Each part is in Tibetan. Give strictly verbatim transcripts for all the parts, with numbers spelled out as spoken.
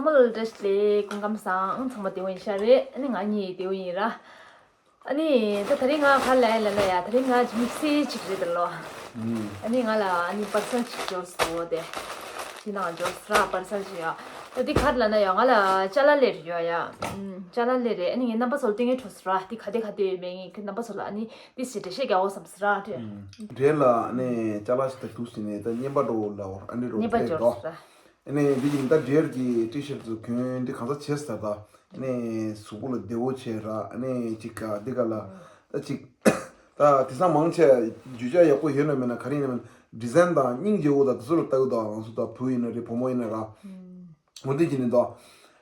ཁོ་ལ་བཀྲ་ཤིས་བདེ་ལེགས། སྐུ་ཁམས་བཟང་། ཚང་མ་བདེ་པོ་ཡིན་ཤག་རེད། ཨ་ནི་ང་གཉིས་བདེ་པོ་ཡིན་ར། ཨ་ནི་ད་དེ་རིང་ང་ག་རེ་ལབ་ཡིན་ལབ་ན་ཡ། དེ་རིང་ང་དམིགས་བསལ་ཅིག་རེད་ད་ལོ། ཨུམ། ཨ་ནི་ང་ལ་ཨ་ནི་པར་སལ་ཅིག་འབྱོར་སོང་སྟེ། དེ་ནང་འབྱོར་སོང་ར། པར་སལ་ཅིག་ཡ། ད་འདི་ག་རེ་ལབ་ན་ཡ། ང་ལ་ཅ་ལག་སླེབས་ཡོད་ཡ། ཨུམ། ཅ་ལག་སླེབས་རེད། ཨ་ནི་ངས་རྣམ་པ་ཚོར་སྟོན་གི་འགྲོ་སོང་ར། འདི་ག་དེ་ག་དེ་ཡོད་མེད་ངས་ཁྱེད་རྣམ་པ་ཚོ་ལ་ཨ་ནི་འདི་ཞིག་འགྲེལ་བཤད་རྒྱག་དགོས་བསམ་སོང་ར། དེ། ཨུམ། འགྲེལ་ལ་ཨ་ནི་ཅ་ལག་ཞིག་ད་འདུག་ཟེར་ནས་ད་རྔན་པ་འགྲོ་ལ་འོར་ཨ་ནི་རོ་རྔན་པ་འགྲོ་འབྱོར་རེད་དོ། སོང་ར། ཨ་ནི་འདི་ཡིན་ད་འབྲེལ་གྱི་ཊི་ཤར་ཊི་ཚོ་གྱོན་འདི་གང་ས་བྱས་ཟེར་ད། ཨ་ནི་གཟུགས་པོ་ལ་བདེ་བོ་བྱས་ར། ཨ་ནི་ཅིག་ག་འདི་ག་ལ་ད་ཅིག་ད་དེང་སང་མང་ཆེ་བརྗོད་བྱ་ཡག་པོ་ཡོད་ན་མེད་ན་ག་རེ་ཡིན་ན་མེད་ན་ཌི་ཛའིན་དང་སྙིང་རྗེ་བོ་དང་དེ་ཚོ་ལ་ལྟ་གི་འདུག་ང་ཚོ་ད་བུ་ཡིན་ན་རེད། བུ་མོ་ཡིན་ན་ར། འོ་འདི་བྱས་ནས་འདུག་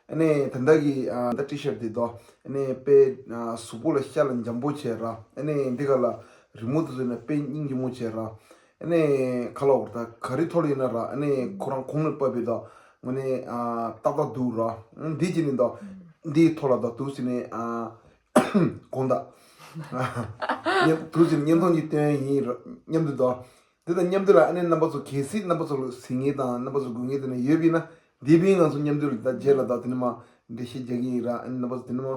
ཨ་ནི་ད་ལྟ་གི་ཨ་ད་ཊི་ཤར་ཊི་འདི་འདུག་ཨ་ནི་དཔེ་ཨ་གཟུགས་པོ་ལ་ཤ་ལ་འཇམ་པོ་བྱས་ར། ཨ་ནི་འདི་ག་ལ་རི་མོ་དེ་ཚོ་ཡིན་ན་དཔེ་སྙིང་རྗེ་མོ་བྱས་ར། ཨ་ནི་ཁ་ལོ་བར་ད་ག་རི་ཐོག་ལ་ཡིན་ན་ར། ཨ་ནི་ཁོ་རང་གོང་ནས་བབས་པའི་ད་ངོ་ནས་ཨ་ཏག་ཏག་འདུག་ར། ཨ་འདི་བྱས་ནས་འདུག་འདིའི་ཐོག་ལ་ད་འདུག་ཟེར་ནས་ཨ་དགོངས་དག་ཉན་འདུག་ཟེར་ནས་བརྙན་ཐུང་ཅིག་སྟོན་ཡིན་ར། མཉམ་དུ་འདུག་འདི་དང་མཉམ་དུ་ལ་ཨ་ནི་རྣམ་པ་ཚོ་གལ་སྲིད་རྣམ་པ་ཚོ་ལ་གཟིགས་མཁན་དང་རྣམ་པ་ཚོ་དགོས་མཁན་དེ་ནས་ཡོད་པ་ཡིན་ན། འདི་པའི་ང་ཚོ་མཉམ་དུ་ལ་ད་རྗེས་ལ་ད་དེ་ནས་མ་འགྲེལ་བཤད་རྒྱག་གི་ཡིན་ར། ཨ་ནི་རྣམ་པ་ཚོ་དེ་ནས་མ་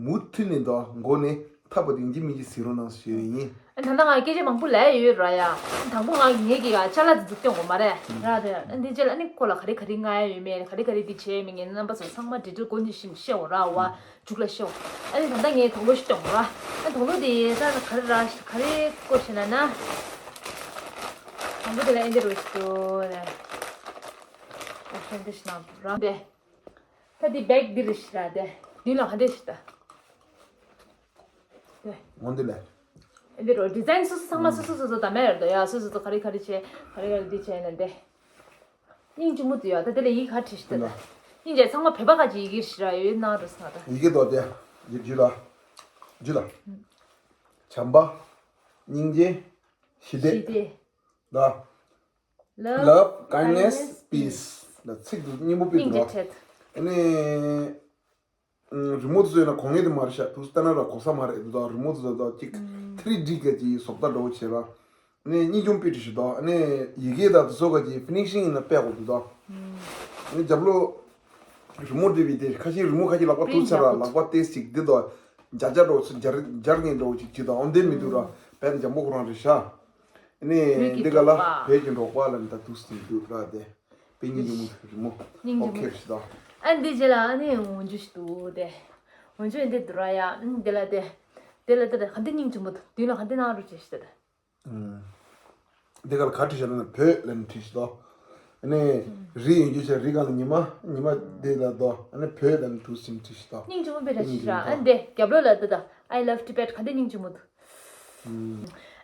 མུ་མཐུད་ནས་ད་མགོ་ནས་མཐའ་བར་དུ་ཡིན་གཅིག་མིན་གཅིག་གཟིགས་རོགས་གནང་ཞུ་ཡི་ཡིན། ཨ་ད་ལྟ་ང་སྐད་ཆ་མང་པོ་ལབ་ཡོད་ར་ཡ། དང་པོ་ང་ངེད་ཀྱི་ཡ་ཅ་ལག་དེ་ཚོ་སྟོན་དགོས་མ་རེད་ར། དེ་ཨ་འདི་རྗེས་ལ་ཨ་ནི་ཁོ་ལ་ག་རེ་ག་རེ་མངགས་ཡ་ཡོད་མེད། ག་རེ་ག་རེ་འདི་བྱས་མིན་ངས་རྣམ་པ་ཚོ་ཚང་མ་ཌི་ཊེལ་སྒོ་ནས་ཤེས་ཤེས་འོ་ར་བ། མཇུག་ལ་ཤོག་ཨ་ནི་ད་ལྟ་ངས་དང་པོ་ཞིག་གཏོང་ར། ཨ་དང་པོ་དེ་ད་ག་རེ་ར་ག་རེ་སྐོར་བྱས་ན་ན། དང་པོ་དེ་ལ་ཨེ་འདི་རུ་ཞིག་ཏུ་ལ། ཨོ་ཤེན་དེ་ཞིག་ནང་དུ་ར་དེ། ད་དེ་བེག་འདི་རུ་ཞིག་ར་དེ། མདུན་ལ་ག་འདྲ་ཞིག་ད། དེ། འོ་འདི་ལ། ཨེ་འདི་རུ་ཌི་ཛའིན་སོ་སོ་ཚང་མ་སོ་སོ་སོ་སོ་ད་མེད་ར་དོ་ཡ། སོ་སོ་སོ་ག་རེ་ག་རེ་བྱས་ག་རེ་ག་རེ་འདི་བྱས་ན་དེ། སྙིང་རྗེ་མོ་དུ་ཡོད། ད་དེ་ལ་ཡིག་ག་བྲིས་ཤི་ད། སྙིང་རྗེ་ཚང་མ་བོད་པ་ཁ་ཅིག་ཡི་གེ་ཞིག་ར་ཡོད་ན་རུ་སོང་ད། ཡི་གེ་དོ་དེ། ཡི་གེ་ལ། ཇུ་ལ། བྱམས་པ། སྙིང་རྗེ། ཞི་བདེ། ཞི་བདེ། ད། Love, Love, kindness, kindness, peace. Peace. ད་ཚིག་དུ་སྙིང་པོ་པི་སྙིང་རྗེ་དོ། ཁྲེད། ཨ་ནི། ཨུམ། རི་མོ་དེ་ཚོ་ཡིན་ན་གོ་ངེས་དེ་མ་རེད་ཤག་དུས་ལྟ་ན་ར་གོ་ས་མ་རེད་འདུག་རི་མོ་དེ་ཚོ་ད་ཅིག་ཐི་རི་ཌི་ག་ཅིག་བཟོ་ལྟ་འདྲ་བོ་བྱས་ར། ནས་སྙིང་རྗེ་པི་ཊི་ཞིག་དང་ནས་ཡི་གེ་དང་དེ་ཚོ་ག་ཅིག་ཕི་ནིཤིང་ཡིན་ན་དཔེ་གོ་འདུག་ད། ནས་རྒྱབ་ལོ་རི་མོ་བྲིས་པའི་དེ་ཁ་ཤས་རི་མོ་ཁ་ཤས་ལག་པ་ཐུག་ཚར་ར་ལག་པ་ཏེ་ཞིག་འདི་དང་འཇར་འཇར་འདྲ་བོ་ཚོ་འཇར་འཇར་ངེས་འདྲ་བོ་ཅིག་ཅིག་དང་འོ་འདི་མི་འདུག་ར་བས་འཇམ་པོ་ཁོ་རང་རེད་ཤག་ནས་འདི་ག་ལ་བོད་ཀྱི་འབྲོག་པ་ལ་ནི་ད་དུས་སུ་འདུག་ར་དེ། པེ་སྙིང་རྗེ་མོ་རི་མོ། སྙིང་རྗེ་མོ། ཨོ་ཁེ་རེད་ཤག་ད། ཨ་འདི་རྗེས་ལ་ཨ་ནི་འོན་ཇུ་ཞིག་འདུག་དེ། འོན་ཇུ་འདི་འདུག་ར་ཡ། ཨ་འདི་ལ་དེ། དེ་ལ་དེ་ལ་ག་འདི་སྙིང་རྗེ་མོ་འདུག་མདུན་ལ་ག་འདི་གནང་རོགས་བྱེད་ཤི་ད། ཨུམ། འདི་ག་ལ་ག་བྲིས་བཞག་ན་བོད་ལ་ནི་བྲིས་ཤི་ད། ཨ་ནི་རི་ཡོད་རྒྱུ་ཆ་རི་ག་ལ་ཉི་མ་ཉི་མ་འདི་ལ་ད་ཨ་ནི་བོད་ལ་ནི་དུས་སུ་བྲིས་ཤི་ད། སྙིང་རྗེ་མོ་དཔེ་འདྲ་ཞིག་ར། ཨ་འདི་རྒྱབ་ལོགས་ལ་འདི་ད། I love Tibet ག་འདི་སྙིང་རྗེ་མོ་འདུག་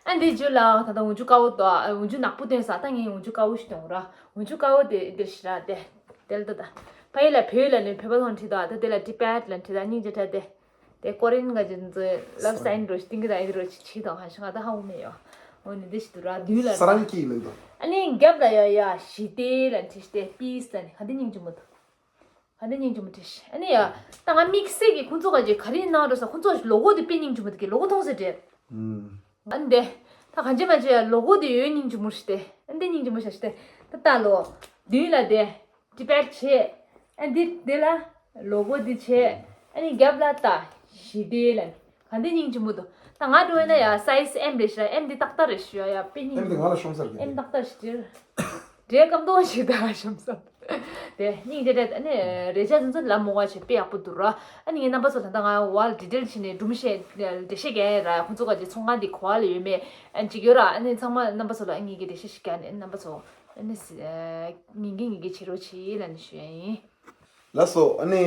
ཨ་འདི་རྒྱུ་ལ་ད་ལྟ་འོན་ཇུ་དཀར་པོ་དང་འོན་ཇུ་ནག་པོ་སྟོན་ས། ད་ངས་འོན་ཇུ་དཀར་པོ་ཞིག་སྟོན་ར། འོན་ཇུ་དཀར་པོ་དེ་འདིར་ཞིག་ར་དེ། དེ་ལ་ད་ད། ཕ་ཡི་ལ་བོད་ལ་ནི་བོད་པ་ཐོང་ཁྲིད་དང་ད་དེ་ལ་ཊི་བེཊ་ལ་ཁྲིད་དང་སྙིང་རྗེ་དྲ་དེ། དེ་ཀོ་རི་ཡན་ག་ཅིག་ཚོས་ལབ་སའིན་འགྲོ་ཞིག་སྟེང་གི་ད་ཨེ་འགྲོ་ཞིག་ཁྲིད་དང་ཧ་ཤི་ང་ད་ཧ་འུ་མེ་ཡོ། འོ་ནི་འདི་ཞིག་ཏུ་ར་མདུན་ལ་ས་ར། རང་གིས་ལེན་དང་། ཨ་ནི་རྒྱབ་ལ་ཡ་ཡ་ཞི་བདེ་ལ་ཁྲིད་དེ་པིས་ལ་ནི་ག་འདི་སྙིང་རྗེ་མོ་འདུག་ག་འདི་སྙིང་རྗེ་མོ་དྲིས། ཨ་ནི་ཡ། ད་ང་དམིགས་བསལ་གྱི་ཁོང་ཚོ་ག་ཅིག་ག་རེ་གནང་འགྲོ་ས། ཁོང་ཚོ་ལོ་གོ་དེ་དཔེ་སྙིང་རྗེ་མོ་འདུག་གི། ལོ་གོ་མཐོང་ས་འདྲེ། ཨ་ནི་དེ། ད་གང་ཅི་མ་ཅི་ཡ་ལོ་གོ་དེ་ཡོད་སྙིང་རྗེ་མོ་ཞིག་སྟེ། ཨ་ནི་དེ་སྙིང་རྗེ་མོ་ཞིག་སྟེ། ད་ལྟ་ལོ། མདུན་ལ་དེ། ཊི་བེཊ་བྱས། ཨ་ནི་དེ་ལ། ལོ་གོ་དེ་བྱས། ཨ་ནི་རྒྱབ་ལ་ད། ཞི་བདེ་ལ། གང་དེ་སྙིང་རྗེ་མོ་འདུག་ད་ང་འགྲོ་ཡ་ན་ཡ་སའི་ཛི་ཨེམ་རེད་ཤི་ར། ཨེམ་དེ་ཏག་ཏག་རེད་ཤི་ཡ་ཡ་དཔེ་སྙིང་། ཨེམ་དེ་ང་ལ་ཤོང་ས་རེད། ཨེམ་ཏག་ཏག་ཞིག་སྟེ། འདྲའི་སྐམ་ཏོང་ཞིག་དང་ཤམ་སམ། དེ་སྙིང་རྗེ་རེད། ཨ་ནི་རེ་ཆ་ཚོན་ཚོན་ལ་མོ་བ་བྱེད་དཔེ་ཡག་པོ་འདུག་ར། ཨ་ནི་ངའི་རྣམ་པ་ཚོ་ད་ལྟ་ང་བ་ལ་ཌི་ཊེལ་བྱས་ནས་སྒྲུང་བཤད་འགྲེལ་བཤད་རྒྱག་ཡ་ར། ཁོང་ཚོ་ག་ཅིག་ཚོང་ཁང་འདི་ག་བ་ལ་ཡོད་མེད་ཨ་ཅིག་ཡོད་ར། ཨ་ནི་ཚང་མ་རྣམ་པ་ཚོ་ལ་ཨ་ངེད་ཀྱི་འགྲེལ་བཤད་ཞིག་རྒྱག་ནས་རྣམ་པ་ཚོ་ཨ་ནི་ངེད་ཀྱི་ངེད་ཀྱི་བྱེད་རོགས་བྱེད་ལ་ནི་ཞུ་ཡ་ཡིན། ལགས་སོ། ཨ་ནི་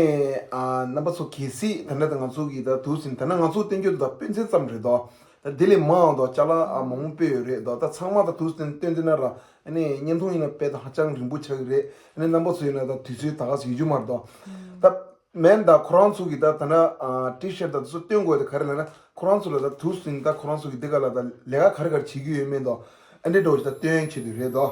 ཨ་རྣམ་པ་ཚོ་གལ་སྲིད་ད་ལྟ་ང་ཚོ་གི་ད་དུས་ཟིན་ད་ནི་ང་ཚོ་བསྟན་རྒྱུ་ད་དཔེ་མཚོན་ཙམ་རེད་དོ། ད་དེ་ལས་མང་དོ་ཅ་ལག་ཨ་མང་པོ་དཔེ་ཡོད་རེད་དོ། ད་ཚང་མ་ད་དུས་ཟིན་བསྟན་དེ་ན་ར། ཨ་ནི་བརྙན་ཐུང་ཡིན་ན་དཔེ་ད་ཧ་ཅང་རིང་པོ་ཆགས་ཀྱི་རེད། ཨ་ནི་རྣམ་པ་ཚོ་ཡིན་ན་ད་དུས་ཚོད་ད་ག་ཟིག་ཡོད་རྒྱུ་མ་རེད་དོ། ད་མེན་ད་ཁོ་རང་ཚོ་གི་ད་ད་ན་ཨ་ཊི་ཤར་ཊི་ད་དུ་སུ་སྟོན་དགོས་ད་ག་རེ་ལབ་ན་ཁོ་རང་ཚོ་ལ་ད་དུས་ཟིན་ད་ཁོ་རང་ཚོ་གི་འདི་ག་ལ་ད་ལས་ཀ་ག་རེ་ག་རེ་བྱེད་ཀྱི་ཡོད་མེད་དོ། ཨ་འདྲེ་འགྲོ་ཞིག་ད་སྟོན་ཆེད་དུ་རེད་དོ།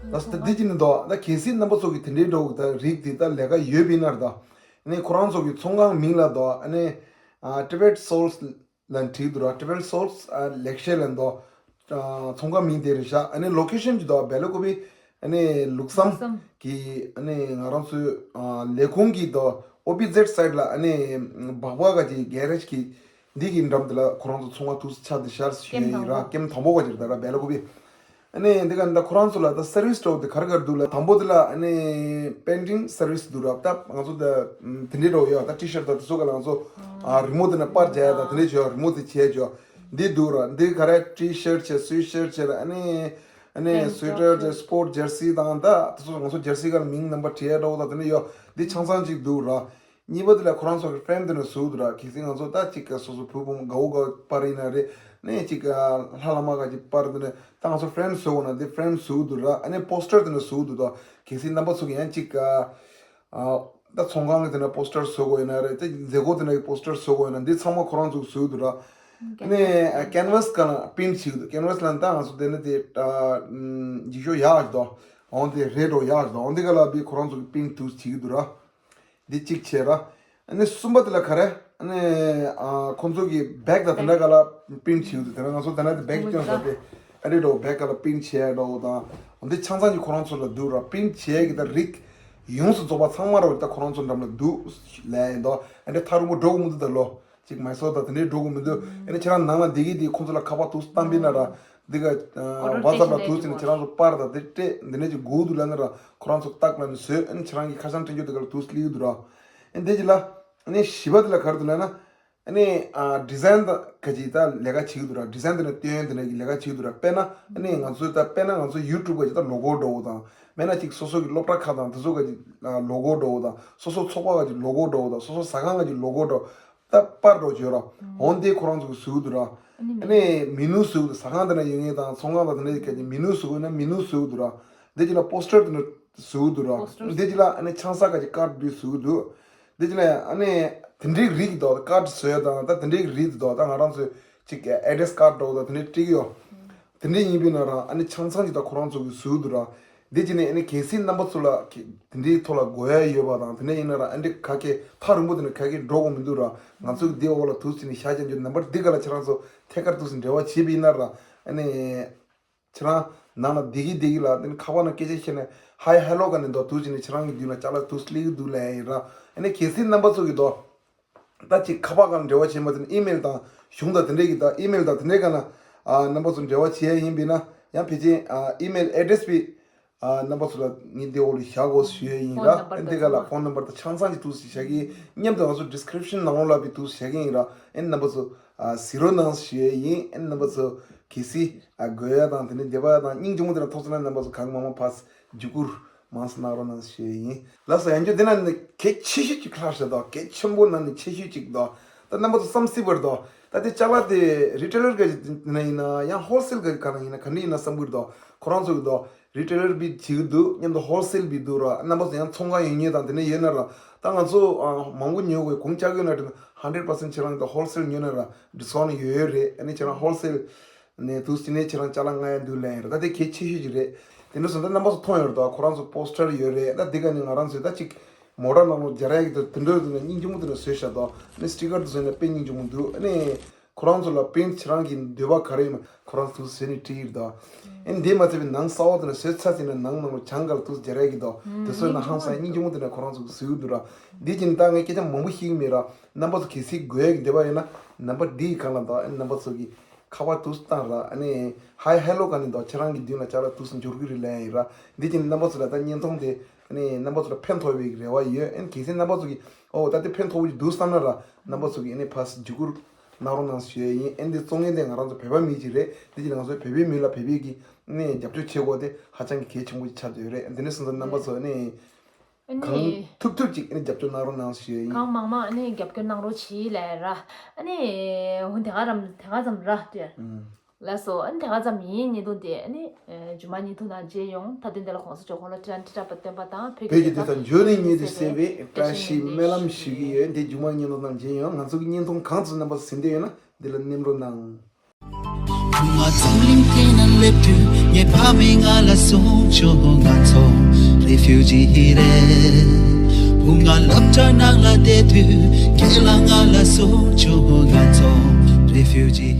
ད་ད་འདི་ཅི་ནི་དོ་ད་གལ་སྲིད་རྣམ་པ་ཚོ་གི་དེ་འདྲའི་འགྲོ་ད་རིགས་དེ་ད་ལས་ཀ་ཡོད་པ་ཡིན་ན་ར་ད། ཨ་ནི་ཁོ་རང་ཚོ་གི་ཚོང་ཁང་མིང་ལ་དོ་ཨ་ནི་ཨ་Tibet Souls ལ་བྲིས་འདུག་ར། Tibet Souls ཨ་ལེགས་བཤད་ལ་དོ། ཨ་ཚོང་ཁང་མིང་དེ་རེད་ཤག་ཨ་ནི་ལོ་ཀེ་ཤན་གྱི་དོ་སྦེ་ལ་ཀོ་བི་ཨ་ནི་ལུགས་བསམ་ལུགས་བསམ་གི་ཨ་ནི་ང་རང་ཚོའི་ཨ་ལས་ཁུངས་ཀྱི་དོ་ཨོ་པི་ཛེད་སའིཌ་ལ་ཨ་ནི་སྦག་སྦག་ག་ཅིག་གེ་རེཇ་གི་འདི་གི་འགྲམ་དེ་ལ་ཁོ་རང་ཚོ་ཚོང་བ་ཐུག་ཆ་དེ་ཤར་ཞུ་ཡིན་ར། ཀེམ་དང་པོ་ག་ཅིག་རེད་ད་ར་སྦེ་ལ་ཀོ་བི། ཨ་ནི་འདི་ག་འདི་ཁོ་རང་ཚོ་ལ་ད་སར་བིས་འགྲོ་དེ་ག་རེ་ག་རེ་འདུག་ལ། དང་པོ་དེ་ལ་ཨ་ནི་པེན་ཊིང་སར་བིས་འདུག་ར། ད་ང་ཚོ་ད་དེ་འདྲའི་འགྲོ་ཡོད་ད་ཊི་ཤར་ཊི་ད་དེ་ཚོ་ག་ལ་ང་ཚོ་ཨ་རི་མོ་དེ་ནས་པར་རྒྱག་ཡ་ད་དེ་འདྲའི་བྱོས་རི་མོ་དེ་བྱས་བྱོས་འདི་འདུག་ར། འདི་ག་རེ་ཊི་ཤར་ཊི་བྱས་སུའེ་ཤར་ཊི་བྱས་ར་ཨ་ནི་ཨ་ནི་སུའེ་ཊར་བྱས་སི་པོར་ཊི་ཇར་སི་དང་ད་དེ་ཚོ་ང་ཚོ་ཇར་སི་ག་ལ་མིང་ནམ་བར་བྲིས་ཡ་འགྲོ་ད་དེ་འདྲ་ཡོད། འདི་ཆང་ཚང་ཅིག་འདུག་ར། གཉིས་པ་དེ་ལ་ཁོ་རང་ཚོ་གི་ཕྲེན་དེ་ནས་བཟོས་འདུག་ར། གལ་སྲིད་ང་ཚོ་ད་ཅིག་ག་སོ་སོ་བུ་བུམ་དགའ་བོ་དགའ་བོ་པར་ཡིན་ན་རེད་ནས་ཅིག་ག་ལྷ་བླ་མ་ག་ཅིག་པར་དེ་ནས་ད་ང་ཚོ་ཕྲེན་བཟོ་དགོས་ན་འདི་ཕྲེན་བཟོས་འདུག་ར། ཨ་ནི་པོ་སི་ཊར་དེ་ནས་བཟོས་འདུག་ད་གལ་སྲིད་རྣམ་པ་ཚོ་གི་ཡང་ཅིག་ག་ཨ་ད་ཚོང་ཁང་གི་དེ་ནས་པོ་སི་ཊར་བཟོ་དགོས་ཡིན་ན་རེད། ད་མཛད་སྒོ་དེ་ནས་པོ་སི་ཊར་བཟོ་དགོས་ཡིན་ན་འདི་ཚང་མ་ཁོ་རང་ཚོ་གི་བཟོས་འདུག་ར། ཨ་ནི་ཨ་ཀེན་ཝས་ག་ལ་པིན་བྱེད་ཀྱི་འདུག་ཀེན་ཝས་ལ་ད་ང་ཚོ་དེ་ནས་དེ་ཨ་འཇིགས་ཤོག་ཡག་ཞིག་འདུག་འོང་དེ་རེད་འགྲོ་ཡག་ཞིག་འདུག་འོང་དེ་ག་ལ་བི་ཁོ་རང་ཚོ་གི་པིན་ཐུག་བྱེད་ཀྱི་འདུག་ར། འདི་གཅིག་བྱས་ར། ཨ་ནི་གསུམ་པ་དེ་ལ་ག་རེ། ཨ་ནི་ཨ་ཁོང་ཚོ་གི་བེག་དང་དེ་འདྲ་ག་ལ་པིན་བྱེད་ཀྱི་འདུག་དེ་ནས་ང་ཚོ་དེ་ན་དེ་བེག་སྐྱོན་ཟ་དེ་ཨ་རེད་འགྲོ་བེག་ག་ལ་པིན་བྱས་འགྲོ་དང་། འདི་ཆང་ཚང་གི་ཁོ་རང་ཚོ་ལ་འདུག་ར། པིན་བྱས་གི་ད་རིགས་ཡོངས་སུ་རྫོགས་པ་ཚང་མ་ར་ད་ཁོ་རང་ཚོ་འགྲམ་ལ་འདུག་ལས་ཡིན་དོ། ཨ་འདྲ་ཐག་རིང་པོ་འགྲོ་གི་མི་འདུག་ད་ལོ། ཅིག་མའི་སོར་དང་དེ་འདྲའི་འགྲོ་གི་མི་འདུག་ཨ་ནི་ཁྱེད་རང་ནང་ལ་བསྡད་ཀྱི་དེ་ཁོང་ཚོ་ལ་ཁ་པར་དུ་བཏང་པས་ན་ར། འདི་ག་ཝ་ཊི་སེབ་ལ་དུ་ཟིན་ཁྱེད་རང་ཚོ་པར་དང་དེ་སྤྲད་འདི་འདྲ་ཅིག་དགོས་འདུག་ལབ་ན་ར་ཁོ་རང་ཚོ་ཏག་ལབ་ནས་བཟོས། ཨ་ནི་ཁྱེད་རང་གི་ཁ་བྱང་སྤྲད་རྒྱུ་དེ་ག་ལ་དུ་སླེབས་ཀྱི་འདུག་ར། ཨ་ནི་འདི་ཅི་ལ་ཨ་ནི་བཞི་པ་དེ་ལ་ག་རེ་འདུག་ལབ་ན། ཨ་ནི་ཨ་ཌི་ཛའིན་དང་ག་ཅིག་ད་ལས་ཀ་བྱེད་ཀྱི་འདུག་ར། ཌི་ཛའིན་དེ་ནས་སྟོན་དེ་འདྲ་གི་ལས་ཀ་བྱེད་ཀྱི་འདུག་ར། དཔེར་ན་ཨ་ནི་ང་ཚོའི་ད་དཔེར་ན་ང་ཚོ་ཡུ་ཊུབ་ག་ཅིག་ད་ལོ་གོ་འདྲ་བོ་དང་། མེད་ན་ཅིག་སོ་སོ་གི་སློབ་གྲྭ་ཁག་དང་དེ་ཚོ་ག་ཅིག་ལོ་གོ་འདྲ་བོ་དང་། སོ་སོ་ཚོགས་པ་ག་ཅིག་ལོ་གོ་འདྲ་བོ་དང་། སོ་སོ་ཟ་ཁང་ག་ཅིག་ལོ་གོ་འདྲ་བོ། ད་པར་འགྲོ་བྱོས་ར། འོན་ཏེ་ཁོ་རང་ཚོ་གི་བཟོས་འདུག་ར། ཨ་ནི་མེ་ནུ་བཟོས་འདུག་ཟ་ཁང་དེ་ན་ཡོད་ངེས་དང་ཚོང་ཁང་དང་དེ་འདྲ་ག་ཅིག་མེ་ནུ་བཟོས་ན་མེ་ནུ་བཟོས་འདུག་ར། འདི་ཅི་ལ་པོ་སི་ཊར་དེ་ན་བཟོས་འདུག་ར། པོ་སི་ཊར། འདི་ཅི་ལ་ཨ་ནི་ཆང་ས་ག་ཅིག་ཀར་འདི་བཟོས་འདུག་འདི་ཅི་ལ་ཨ་ནི་དེ་འདྲའི་རིགས་དོ་ཀར་བཟོས་དང་ད་དེ་འདྲའི་རིགས་དོ་ད་ང་རང་ཚོས་ཅིག་ཨེ་ཌི་རེ་སི་ཀར་འདྲ་བོ་དང་དེ་འདྲའི་སྤྲད་ཀྱི་ཡོད། དེ་འདྲ་ཡིན་པས་ན་རང་ཨ་ནི་ཆང་ཚང་གི་ད་ཁོ་རང་ཚོ་གི་བཟོས་འདུག་ར། འདི་ཅི་ནས་ཨ་ནི་གལ་སྲིད་རྣམ་པ་ཚོ་ལ་གི་དེ་འདྲའི་ཐོག་ལ་དགོས་ཡ་ཡོད་པ་དང་དེ་འདྲ་ཡིན་ན་ར་ཨ་འདྲི་ག་གེ་ཐག་རིང་པོ་དེ་ནས་ག་གེ་འགྲོ་དགོས་མི་འདུག་ར། ང་ཚོ་གི་འདི་འོག་ལ་དུས་ཚོད་ནས་བཞག་ཀྱང་རྒྱུ་ནམ་བར་འདི་ག་ལ་ཁྱེད་རང་ཚོ་ཐད་ཀར་དུས་ཚོད་འབྲེལ་བ་བྱེད་པ་ཡིན་ན་ར་ཨ་ནི། ཁྱེད་རང་ནང་ལ་བསྡད་ཀྱི་བསྡད་ཀྱི་ལ་དེ་ནི་ཁ་པར་ནང་སྐད་ཆ་བཤད་ནས་ཧའི་ཧེ་ལོ་ག་ནས་འདུག་དུས་ཅི་ནས་ཁྱེད་རང་གི་མདུན་ལ་ཅ་ལག་དུས་སླེབས་ཀྱི་འདུག་ལབ་ཡིན་ར། ཨ་ནི་གལ་སྲིད་རྣམ་པ་ཚོ་གི་འདུག་ད་ཅིག་ཁ་པར་གང་འབྲེལ་བ་བྱེད་མ་ཐུབ་ན་ཨི་མེལ་དང་གཞུང་དང་དེ་འདྲས་ཀྱི་ད་ཨི་མེལ་དང་དེ་འདྲས་ག་ན་ཨ་རྣམ་པ་ཚོ་འབྲེལ་བ་བྱེད་ཡ་ཡིན་པས་ན་ཡང་ཕལ་ཆེར་ཨ་ཨི་མེལ་ཨེ་ཌི་རེ་སི་པས་ཨ་རྣམ་པ་ཚོ་ལ་ངས་འདི་འོག་ལ་བཞག་དགོས་ཞུ་ཡ་ཡིན་ར། ཕོན་ནམ་བར་ཨ་འདི་ག་ལ་ཚང་མ་ཕོན་ནམ་བར་དང་ཆང་ཚང་གི་དུས་སུ་བཞག་གི་ཡིན། མཉམ་དུ་ང་ཚོ་ཌི་སི་ཀི་རིབ་ཤན་ནང་ལོགས་ལ་བི་དུས་སུ་བཞག་གི་ཡིན་ར། ཨ་རྣམ་པ་ཚོ་ཨ་གཟིགས་རོགས་གནང་ཞུ་ཡ་ཡིན། ཨ་རྣམ་པ་ཚོ་གལ་སྲིད་ཨ་དགོས་ཡ་དང་དེ་ནས་འདེབས་ཡ་དང་སྙིང་རྗེ་མོ་དེ་ལ་ཐོག་ཚོད་ན་རྣམ་པ་ཚོ་གང་མང་མང་ཕར་བརྒྱུད་བསྐུར་མང་ཙམ་གནང་རོགས་གནང་ཞུ་ཡ་ཡིན། ལགས་སོ། ཡང་བསྐྱར་འདི་ན་ནི་གལ་ཆེ་ཤོས་ཅིག་ཁ་ཤས་དང་གལ་ཆེན་པོ་ན་ནི་ཆེ་ཤོས་ཅིག་དང་ད་རྣམ་པ་ཚོ་བསམ་སྲིད་པར་དང་ད་དེ་ཅ་ལག་དེ་རི་ཊེ་ལར་ག་ཅིག་ན་ཡིན་ན་ཡང་ཧོལ་སེལ་ག་ག་ན་ཡིན་ན་ག་འདྲ་ཡིན་ན་བསམ་གྱི་འདུག་ཁོ་རང་ཚོ་གི་འདུག་རི་ཊེ་ལར་བི་བྱེད་ཀྱི་འདུག་མཉམ་དུ་ཧོལ་སེལ་བི་འདུག་ར། རྣམ་པ་ཚོ་ཡང་ཚོང་ཁང་ཡོད་མཁན་དང་དེ་འདྲ་ཡོད་ན་ར། ད་ང་ཚོ་ཨ་མང་པོ་ཉོ་དགོས་གོང་བཅག་ཡོད་ན་དྲན་ཧན་ཌེ་རེཌ་པར་སེན་ཊི་ཁྱེད་རང་གི་ད་ཧོལ་སེལ་ཉོ་ན་ར་ཌི་སི་ཀའུན་ཊི་ཡོད་ཡོད་རེད། ཨ་ནི་ཁྱེད་རང་ཧོལ་སེལ་ནས་དུས་སུ་ནས་ཁྱེད་རང་ཅ་ལག་ལྔ་ཡ་འདུག་ལེན་ཡོད་ར། ད་དེ་གལ་ཆེ་ཤོས་ཅིག་རེད། དེ་འདྲ་སོང་ད་རྣམ་པ་ཚོ་མཐོང་ཡོད་ར། ད་ཁོ་རང་ཚོ་པོ་སི་ཊར་ཡོད་རེད། ད་དེ་ག་ནས་ང་རང་ཚོས་ད་ཅིག་མོ་ཊ་ནང་ལོགས་སྦྱར་ཡ་གི་ད་དེ་འདྲ་དེ་ནས་སྙིང་རྗེ་མོ་དེ་འདྲ་བཟོས་བཞག་དང་ནི་སི་ཊི་ཀར་དེ་བཟོས་ནས་དཔེ་སྙིང་རྗེ་མོ་འདུག་ཨ་ནི། ཁོ་རང་ཚོ་ལ་པིན་ཁྱེད་རང་གི་འདོད་པ་ག་རེ་ཡིན་ན་ཁོ་རང་ཚོ་བཟོས་ནས་བྲིས་ཡིན་ད། ཨེ་འདི་མ་ཚད་པའི་ནང་གསར་པ་དེ་ན་བཟོས་ཚར་ཟིན་ན་ནང་ནང་ལ་བྱང་ག་ལ་དུས་སུ་སྦྱར་ཡ་གི་ད། དེ་ཚོ་ན་ཧང་སང་སྙིང་རྗེ་མོ་དེ་ན་ཁོ་རང་ཚོ་བཟོས་ཡོད་འདུག་ར། འདི་ཅི་ནི་ད་ངས་སྐད་ཆ་མང་པོ་ཤེས་ཀྱི་མེད་ར། རྣམ་པ་ཚོ་གལ་སྲིད་དགོས་ཡ་གི་འདོད་པ་ཡོད་ན་ནམ་བར་འདི་ཡི་སྒང་ལ་ད་ཨེ་རྣམ་པ་ཚོ་གི་ཁ་པར་དུས་སུ་བཏང་ར། ཨ་ནི་ཧའི་ཧེ་ལོ་ག་ནི་ད་ཁྱེད་རང་གི་མདུན་ལ་ཅ་ལག་དུས་སུ་འབྱོར་གི་རེད་ལབ་ཡ་ཡིན་ར། འདི་ཅི་ནི་རྣམ་པ་ཚོ་ལ་ད་བརྙན་ཐུང་དེ་ཨ་ནི་རྣམ་པ་ཚོ་ལ་ཕན་ཐོགས་པའི་རེ་བ་ཡོད། ཨེ་གལ་སྲིད་རྣམ་པ་ཚོ་གི་ཨོ་ད་དེ་ཕན་ཐོགས་པོ་ཅིག་འདུག་བསམ་ན་ར་རྣམ་པ་ཚོ་གི་ཨ་ནི་ཕར་བརྒྱུད་བསྐུར་གནང་རོགས་གནང་ཞུ་ཡ་ཡིན། ཨེ་འདི་གཙོ་ངན་དེ་ང་རང་ཚོ་བོད་པ་མི་ཅིག་རེད། དེ་ཅི་ང་ཚོ་བོད་པའི་མི་ལ་བོད་པའི་གི་ནས་རྒྱབ་སྐྱོར་བྱེད་དགོས་དེ་ཧ་ཅང་གི་གལ་ཆེན་པོ་ཅིག་ཆགས་བསྡད་ཡོད་རེད། དེ་འདྲ་སོང་ཙང་རྣམ་པ་ཚོ་ནས་ཨ་ནི་གང་ཐུབ་ཐུབ་ཅིག་ཨ་ནི་རྒྱབ་སྐྱོར་གནང་རོགས་གནང་ཞུ་ཡ་ཡིན། གང་མང་མང་ཨ་ནི་རྒྱབ་སྐྱོར་གནང་རོགས་བྱེད་ལས་ར། ཨ་ནི་འོ་དེ་ག་རམ་དེ་ག་ཙམ་ར་དེ། ལགས་སོ། ཨ་ནི་དེ་ག་ཙམ་ཡིན། བརྙན་ཐུང་དེ་ཨ་ནི་ཨ་རྒྱུ་མ་བརྙན་ཐུང་ནང་མཇལ་ཡོང་། ད་དུང་དེ་ལ་གོང་ས་མཆོག་ཁོང་ལ་ཁྲི་ཁྲི་ཕྲག་པ་བསྟན་པ་དང་བོད་བོད་ཀྱི་ཀྱི་དེ་དང་འབྱོར་ནས་ཉེ་དུ་གསལ་བའི་བཀྲ་ཤིས་སྨོན་ལམ་ཞུ་གི་ཡོད། འདི་རྒྱུ་མ་བརྙན་ཐུང་ནང་མཇལ་ཡོང་། ང་ཚོ་གི་བརྙན་ཐུང་གང་ཚོ་རྣམ་པ་གཟིགས་འདོད་ཡོད་ན་འདི་ལ་གནོན་རོགས་གནང་། བུ་མོ་འཛམ་གླིང་སྟེང་ན་སླེབས་དུས་ ངའི་ཕ་མས་ང་ལ་གསུངས་བྱུང་། ང་ཚོ་རེ་ཕིའུ་ཇི་རེད། བུ་ང་སློབ་གྲྭ་ནང་ལ་བསྡད་དུས་ཁྱེད་ལ་ང་ལ་གསུངས་བྱུང་། ང་ཚོ་རེ་ཕིའུ་ཇི་